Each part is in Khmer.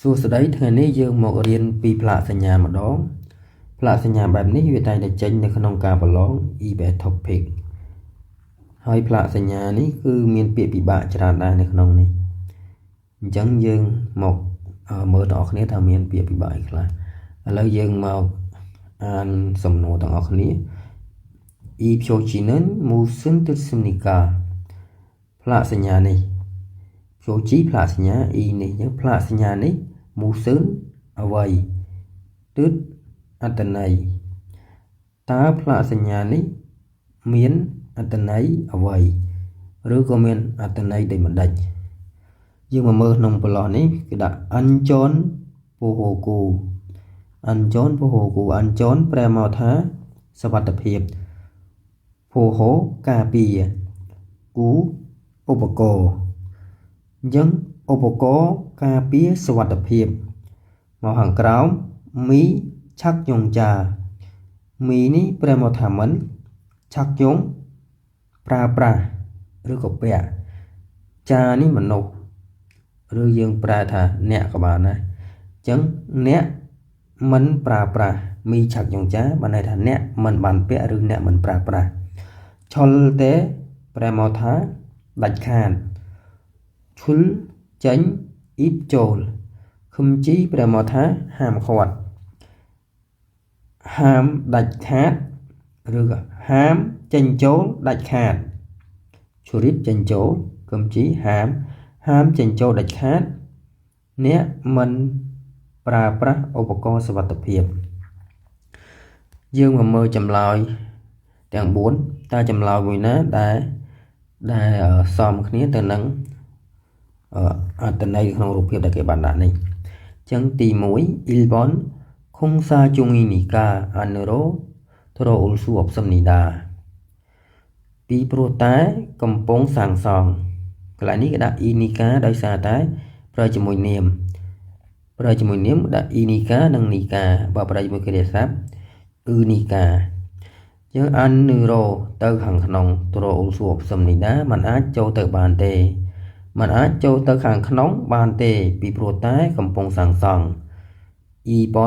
សួស្តីថ្ងៃនេះយើងមករៀនពីផ្លាកសញ្ញាម្ដងផ្លាកសញ្ញាបែបនេះវាតែងតែចេញនៅក្នុងការប្រឡង EBS TOPIK ហើយផ្លាកសញ្ញានេះគឺមានពាក្យពិបាកច្រើនដែរនៅក្នុងនេះអញ្ចឹងយើងមកមើលទាំងអស់គ្នាថាមានពាក្យពិបាកអីខ្លះឥឡូវយើងមកអានសំណួរទាំងអស់គ្នា 이 표지는 무슨 뜻입니까? ផ្លាកសញ្ញានេះ 표지 ផ្លាកសញ្ញា 이 នេះអញ្ចឹងផ្លាកសញ្ញានេះ 무슨 អ្វី 뜻 អត្ថន័យតើផ្លាកសញ្ញានេះមានអត្ថន័យអ្វីឬក៏មានអត្ថន័យដូចម្ដេចយើងមកមើលក្នុងប្រឡោះនេះគេដាក់ 안전 보호구 안전 보호구 안전 ប្រែមកថាសុវត្ថិភាព 보호 ការពារ 구 ឧបករណ៍អញ្ចឹងឧបករណ៍ការពារសុវត្ថិភាពមកខាងក្រោម 미착용자 미 នេះប្រែមកថាមិន 착용 ប្រើប្រាស់ឬក៏ពាក់ 자 នេះមនុស្សឬយើងប្រែថាអ្នកក៏បានដែរអញ្ចឹងអ្នកមិនប្រើប្រាស់ 미착용자 បានន័យថាអ្នកមិនបានពាក់ឬអ្នកមិនប្រើប្រាស់ 절대 ប្រែមកថាដាច់ខាត 출 ចេញ 입 ចូល 금지 ប្រែមកថាហាមឃាត់ហាមដាច់ខាតឬក៏ហាមចេញចូលដាច់ខាត 출입 ចេញចូល 금지 ហាមហាមចេញចូលដាច់ខាតអ្នកមិនប្រើប្រាស់ឧបករណ៍សុវត្ថិភាពយើងមកមើលចម្លើយទាំង4តើចម្លើយមួយណាដែលដែលសមគ្នាទៅនឹងអត្ថន័យក្នុងរូបភាពដែលគេបានដាក់នេះអញ្ចឹងទី1 1번 공사 중이니까 안으로 들어올 수 없습니다. ពីព្រោះតែកំពុងសាងសង់កន្លែងនេះគេដាក់ 이니까 ដោយសារតែប្រើជាមួយនាមប្រើជាមួយនាមដាក់ 이니까 និង 니까 បើប្រើជាមួយកិរិយាសព្ទ 으니까 យើង 안으로 ទៅខាងក្នុង 들어올 수 없습니다 มันអាចចូលទៅបានទេมันអាចចូលទៅខាងក្នុងបានទេពីព្រោះតែកំពុងសាងសង់ 2번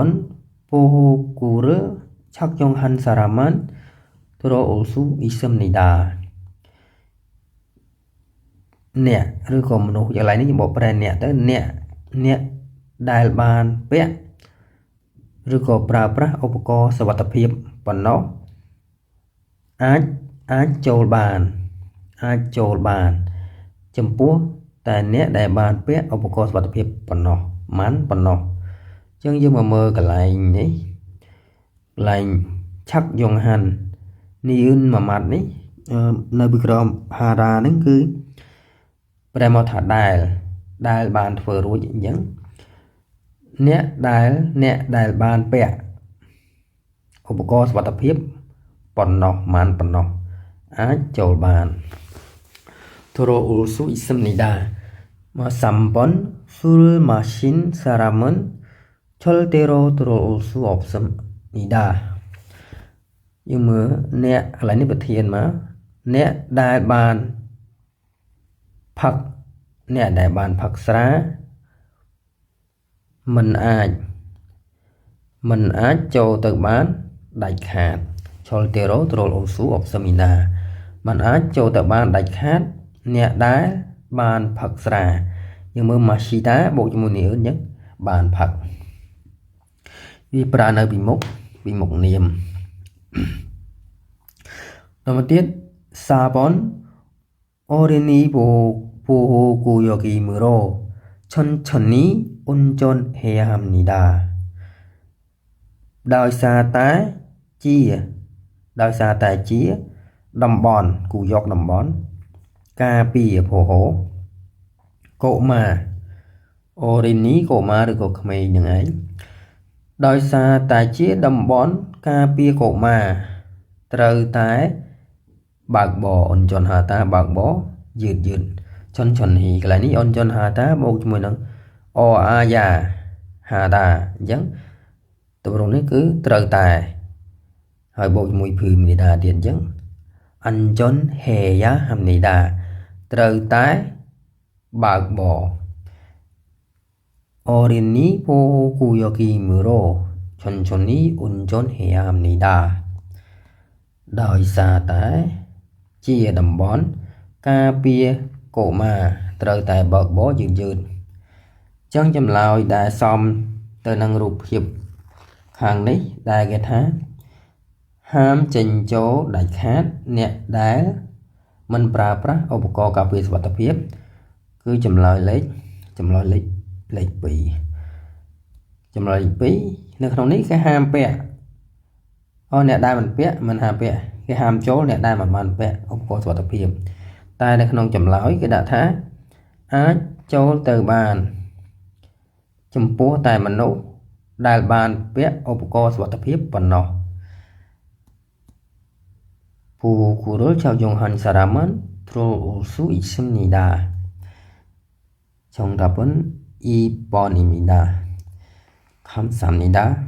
보호구를 착용한 사람만 들어올 수 있습니다. អ្នកឬក៏មនុស្សយ៉ាងឡែកនេះខ្ញុំបកប្រែអ្នកទៅអ្នកអ្នកដែលបានពាក់ឬក៏ប្រើប្រាស់ឧបករណ៍សុវត្ថិភាពប៉ុណ្ណោះអាចអាចចូលបានអាចចូលបាន ចំពោះតែអ្នកដែលបានពាក់ឧបករណ៍សុវត្ថិភាពប៉ុណ្ណោះម៉ាន់ប៉ុណ្ណោះអញ្ចឹងយើងមកមើលកន្លែងនេះកន្លែង 착용한 នីអ៊ុនមួយម៉ាត់នេះនៅពីក្រោម 하다 ហ្នឹងគឺប្រែមកថាដែលដែលបានធ្វើរួចអញ្ចឹងអ្នកដែលអ្នកដែលបានពាក់ឧបករណ៍សុវត្ថិភាពប៉ុណ្ណោះម៉ានប៉ុណ្ណោះអាចចូលបាន 들어올 수 있습니다. 뭐 3번 술 마신 사람은 절대로 들어올 수 없습니다. យើងមើលអ្នកកន្លែងនេះប្រធានមកអ្នកដែលបានផឹកអ្នកដែលបានផឹកស្រាមិនអាចមិនអាចចូលទៅបានដាច់ខាត 절대로 들어올 수 없습니다. មិនអាចចូលទៅបានដាច់ខាតអ្នកដែលបានផឹកស្រាយើងមើល 마시다 បូកជាមួយនេះអញ្ចឹងបានផឹកវាប្រើនៅពីមុខពីមុខនាមដល់មកទៀត 4번 어린이 보호구역이므로 천천히 운전해야 합니다. ដោយសារតែជាដោយសារតែជាតំបន់ 구역 តំបន់ការពារ 보호 កុមារ 어린이 កុមារឬក៏ក្មេងនឹងឯងដោយសារតែជាតំបន់ការពារកុមារត្រូវតែបើកបរ 운전하다 បើកបរយឺតយឺត 천천히 កន្លែងនេះ 운전하다 បូកជាមួយនឹងអអាយ៉ា 하다 អញ្ចឹងទម្រង់នេះគឺត្រូវតែហើយបូកជាមួយភឺមីនីដាទៀតអញ្ចឹង 운전해야 합니다 ត្រូវតែបើកបរ 어린이 보호구역이므로 천천히 운전해야 합니다. ដោយសារតែជាតំបន់ការពារកុមារត្រូវតែបើកបរយឺតយឺតចឹងចម្លើយដែលសមទៅនឹងរូបភាពខាងនេះដែលគេថាហាមចេញចូលដាច់ខាតអ្នកដែលមិនប្រើប្រាស់ឧបករណ៍ការពារសុវត្ថិភាពគឺចម្លើយលេខចម្លើយលេខលេខ2ចម្លើយលេខ2នៅក្នុងនេះគេហាមពាក់អូអ្នកដែលមិនពាក់មិនហាមពាក់គេហាមចូលអ្នកដែលមិនបានពាក់ឧបករណ៍សុវត្ថិភាពតែនៅក្នុងចម្លើយគេដាក់ថាអាចចូលទៅបានចំពោះតែមនុស្សដែលបានពាក់ឧបករណ៍សុវត្ថិភាពប៉ុណ្ណោះ 보호구를 착용한 사람은 들어올 수 있습니다. 정답은 2번입니다. 감사합니다.